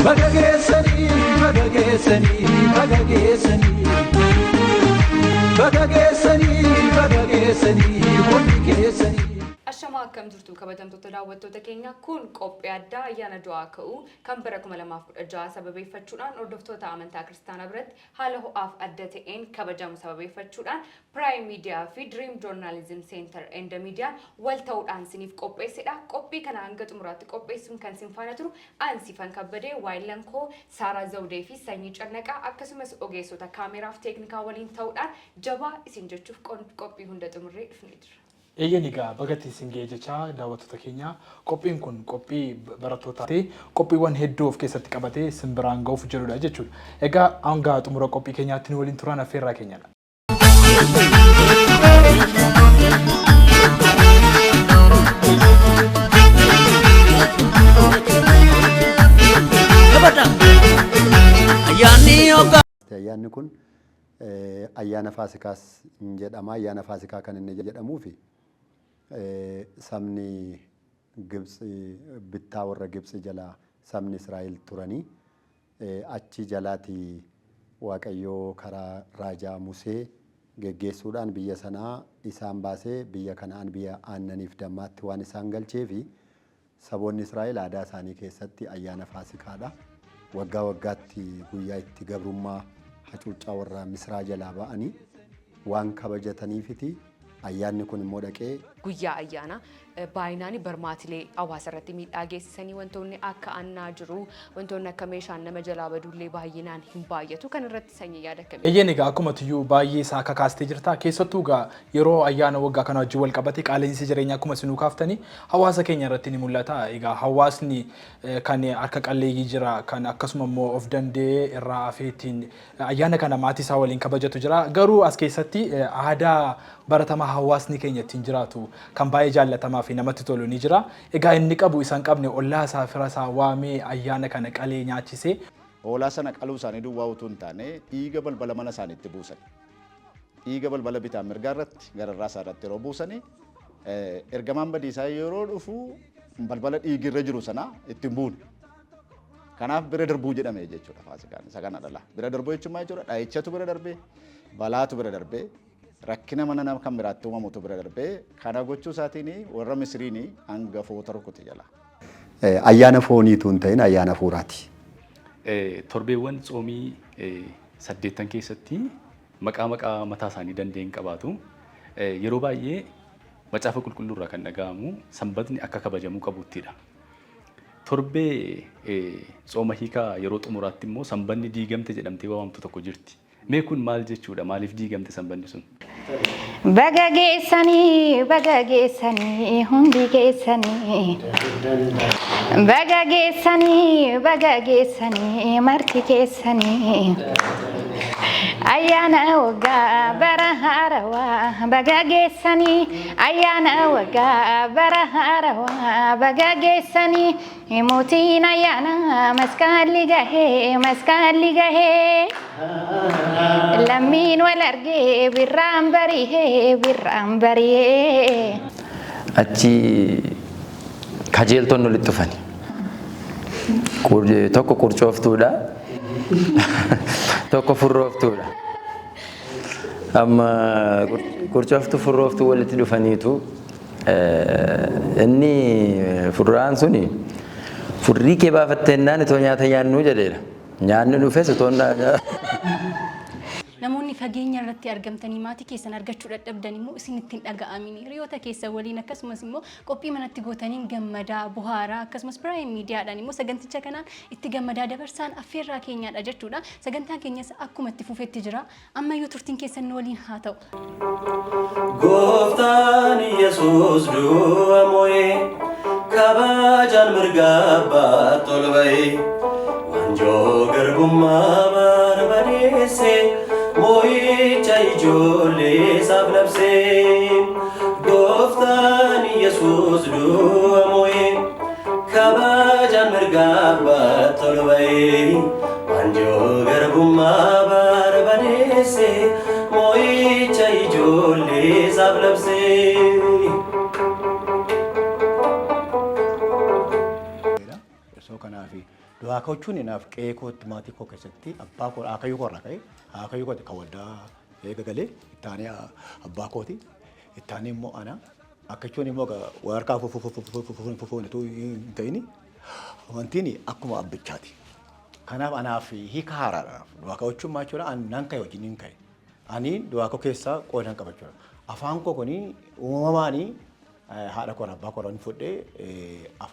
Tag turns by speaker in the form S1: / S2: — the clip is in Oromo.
S1: Baga geessanii, baga geessanii, baga geessanii. Baga geessanii, baga geessanii, hundi keessanii.
S2: Ashamaa, akkam jirtu kabajamtoota daawwattoota keenya? Kun qophii addaa ayyaana du'aa ka'uu kan bara 2016 sababeeffachuudhaan hordoftoota amantaa kiristaanaa biratti haala ho'aaf adda ta'een kabajamu sababeeffachuudhaan Prime Media fi Dream Journalism Center and Media wal ta'uudhaan siniif qopheessedha. Qophii kana hanga xumuraatti qopheessuun kan sin faana turu Ansifan Kabbadee, Waayilan koo Saaraa Zawudee fi Sanyii Cannaqaa, akkasumas ogeessota kaameraaf teeknikaa waliin ta'uudhaan jabaa isin jechuuf qophii hunda xumurree dhufnee jirra.
S3: Eeyyeen, egaa bagatti isin ga'e jechaa, daawwattoota keenya, qophiin kun qophii barattootaa qophiiwwan hedduu of keessatti qabatee isin biraan ga'uuf jedhudha jechuudha. Egaa hanga xumura qophii keenyaatti nu waliin turan affeerraa keenyadha.
S4: Ayyaanni kun ayyaana Faasikaas hin jedhama. Ayyaana Faasikaa kan inni jedhamuufi sabni Gibxi bittaa warra Gibxi jala sabni Israa'el turanii achi jalaati Waaqayyoo karaa raajaa Musee geggeessuudhaan biyya sanaa isaan baasee biyya Kana'aan, biyya aannaniif dammaatti waan isaan galcheefi saboonni Israa'el aadaa isaanii keessatti ayyaana Faasikaadha. Waggaa waggaatti guyyaa itti gabrummaa hacuuccaa warra Misraa jalaa ba'anii waan kabajataniifiti. Ayyaanni kun immoo dhaqee
S2: Guyyaa ayyaana baay'inaan barmaatilee hawaasa irratti miidhaa geessisanii wantoonni akka annaa jiru, wantoonni akka meeshaan nama jalaa badullee baay'inaan hin baay'atu. Kan irratti, Sanyii, yaada akkamii?
S3: Eeyyeen, egaa akkuma tuyyuu baay'ee isaa kakaastee jirta. Keessattuu egaa yeroo ayyaana waggaa kana wajjin wal qabate qaala'insi jireenyaa akkuma isinuu kaaftanii hawaasa keenya irratti ni mul'ata. Egaa hawaasni kan harka qalleeyyii jira, kan akkasuma immoo of danda'ee irraa hafee ittiin ayyaana kana maatii isaa waliin kabajatu jira. Garuu as keessatti aadaa baratamaa hawaasni keenya ittiin jiraatu kan baay'ee jaallatamaa fi namatti tolu ni jira. Egaa inni qabu isa hin qabne, ollaa isaa, fira isaa waamee ayyaana kana qalee nyaachisee
S5: Hoolaa sana qaluu isaanii duwwaa utuu hin taane, dhiiga balbala mana isaaniitti buusan. Dhiiga balbala bitaa mirgaa irratti, gararraa isaa irratti yeroo buusanii, ergamaan badiisaa yeroo dhufu balbala dhiigi irra jiru sana itti hin buune. Kanaaf bira darbuu jedhame jechuudha Faasikaan. Isa kana dhala. Bira darbuu jechuun maal jechuudha? Dha'ichatu bira darbee, balaatu bira darbee, rakkina mana nama kan biraatti uumamutu bira darbee. Kana gochuu isaatiin warra Misiriin hangafoota rukute jala.
S4: Ayyaana fooniitu hin ta'in, ayyaana hafuuraati.
S6: Torbeewwan tsoomii saddeettan keessatti maqaa maqaa mataa isaanii danda'een qabaatu. Yeroo baay'ee Macaafa Qulqulluu irraa kan dhaga'amu Sanbatni akka kabajamuu qabuttidha. Torbee tsooma hiikaa yeroo xumuraatti immoo Sanbanni diigamte jedhamtee waamamtu tokko jirti. Mee kun maal jechuudha? Maaliif diigamte Sanbanni sun?
S7: Baga geessanii, baga geessanii, hundi keessanii. Baga geessanii, baga geessanii, marti keessanii. Ayyaana waggaa bara haarawaa baga geessanii, ayyaana waggaa bara haarawaa baga geessanii. Mootiin ayyaana masqalli gahee, masqalli gahee. Lammiin wal argee birraan barihee, birraan barihee.
S8: Achi kajeeltonni walitti dhufani. Tokko qurcooftuudha. Tokko furrooftuudha. Amma qurcooftuu furrooftuu walitti dhufaniitu, inni furraan suni furrii kee baafatteennaan itoo nyaata nyaannuu jedheera. Nyaanni dhufes itoo
S9: Namoonni fageenya irratti argamtanii maatii keessan argachuu dadhabdan immoo isin ittiin dhaga'amin, hiriyoota keessan waliin akkasumas immoo qophii manatti gootaniin gammadaa bohaaraa, akkasumas Prime Miidiyaadhaan immoo saganticha kanaan itti gammadaa dabarsaan affeerraa keenyaadha jechuudha. Sagantaan keenyas akkuma itti fufetti jira. Ammayyuu turtiin keessan nu waliin haa ta'u.
S1: Gooftaan Yesuus du'a mo'ee kabajaan mirga abbaatti ol ba'ee, waanjoo garbummaa barbadeesse, mo'icha ijoollee isaaf labse. Gooftaan Yesuus du'a mo'ee kabajaan mirga abbaatti ol ba'ee, waanjoo garbummaa barbadeesse, mo'icha ijoollee isaaf labse.
S10: Osoo kanaaf Anaaf du'aa ka'uun anaaf qe'ee kootti, maatii koo keessatti, abbaa koo, akaakayyuu koo irraa ka'e, akaakayyuu kooti kan waldaa eega galee, ittaanee abbaa kooti, ittaanee immoo ana. Akka jechuun immoo waraqaa fufuun utuu hin ta'in, amantiin akkuma abbichaati. Kanaaf anaaf hiika haaraadha. Du'aa ka'uun maal jechuudha? Ani nan ka'e, wajjin hin ka'e. Ani du'aa koo keessaa qooda qaba jechuudha. Afaan koo kuni uumamaanii haadha koo, abbaa koo irraa fudhee afaan